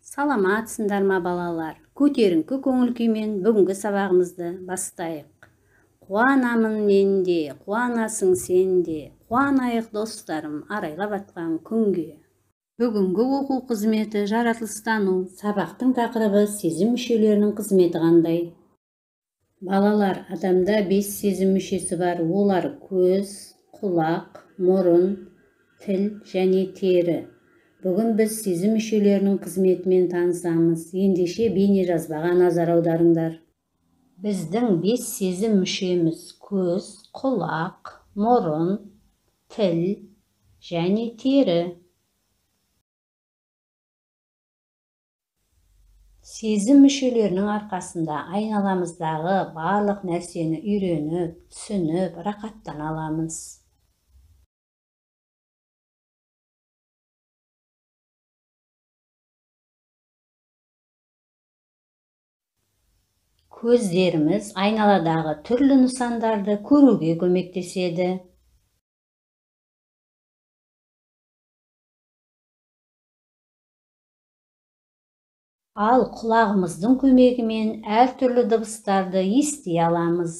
Саламатсыңдар ма, балалар? Көтеріңкі көңіл күймен бүгінгі сабағымызды бастайық. Қуанамын мен де, қуанасың сен де. Қуанайық, достарым, арайлап атқан күнге. Бүгінгі оқу қызметі жаратылыстану. Сабақтың тақырыбы: сезім мүшелерінің қызметі қандай? Балалар, адамда 5 сезім мүшесі бар. Олар: көз, құлақ, мұрын, тіл және тері. Бүгін біз сезім мүшелерінің қызметімен танысамыз. Ендеше бейнежазбаға назар аударыңдар. Біздің 5 сезім мүшеміз: көз, құлақ, мұрын, тіл және тері. Сезім мүшелерінің арқасында айналамыздағы барлық нәрсені үйреніп, түсініп, рақаттана аламыз. Көздеріміз айналадағы түрлі нысандарды көруге көмектеседі. Ал құлағымыздың көмегімен әртүрлі дыбыстарды ести аламыз.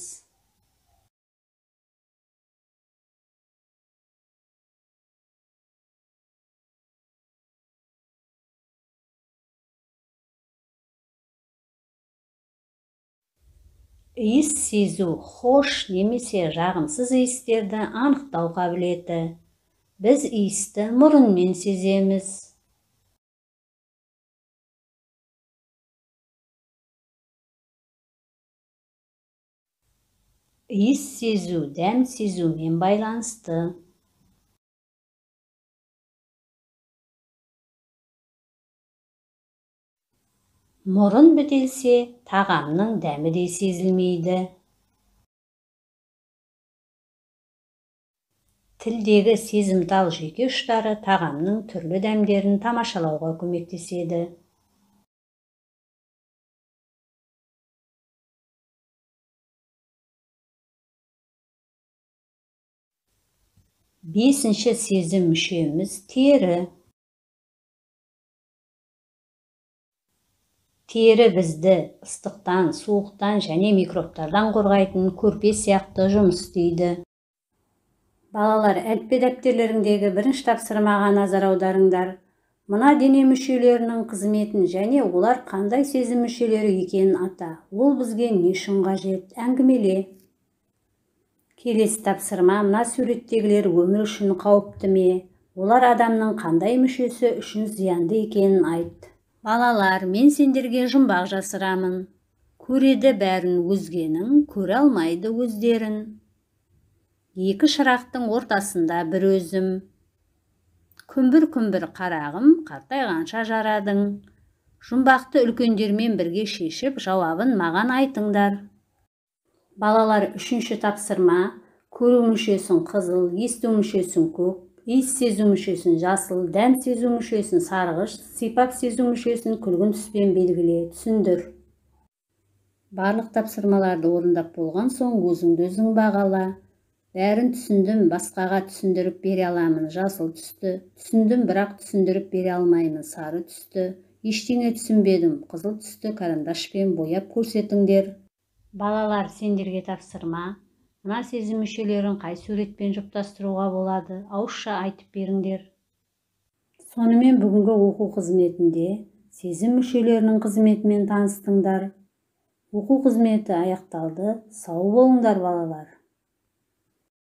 Иіс сезу хош немесе жағымсыз иістерді анықтау қабілеті. Біз иісті мұрынмен сеземіз. Иіс сезу дәм сезумен байланысты. Мұрын бітелсе, тағамның дәмі де сезілмейді. Тілдегі сезімтал жүйке ұштары тағамның түрлі дәмдерін тамашалауға көмектеседі. Бесінші сезім мүшеміз тері. Тері бізді ыстықтан, суықтан және микробтардан қорғайтын көрпе сияқты жұмыс істейді. Балалар, әліппе дәптерлеріңдегі бірінші тапсырмаға назар аударыңдар. Мына дене мүшелерінің қызметін және олар қандай сезім мүшелері екенін ата. Ол бізге не үшін қажет? Әңгімеле. Келесі тапсырма: мына суреттегілер өмір үшін қауіпті ме? Олар адамның қандай мүшесі үшін зиянды екенін айт. Балалар, мен сендерге жұмбақ жасырамын. Көреді бәрін өзгенің, көре алмайды өздерін. Екі шырақтың ортасында бір өзім. Күмбір-күмбір қарағым, қартайғанша жарадың. Жұмбақты үлкендермен бірге шешіп, жауабын маған айтыңдар. Балалар, үшінші тапсырма: көру мүшесін қызыл, есту мүшесін көк, иіс сезу мүшесін жасыл, дәм сезу мүшесін сарғыш, сипап сезу мүшесін күлгін түспен белгіле, түсіндір. Барлық тапсырмаларды орындап болған соң өзіңді өзің бағала. Бәрін түсіндім, басқаға түсіндіріп бере аламын. Жасыл түсті. Түсіндім, бірақ түсіндіріп бере алмаймын. Сары түсті. Ештеңе түсінбедім. Қызыл түсті карандашпен бояп көрсетіңдер. Балалар, сендерге тапсырма. Мына сезім мүшелерін қай суретпен жұптастыруға болады? Ауызша айтып беріңдер. Сонымен бүгінгі оқу қызметінде сезім мүшелерінің қызметімен таныстыңдар. Оқу қызметі аяқталды. Сау болыңдар, балалар.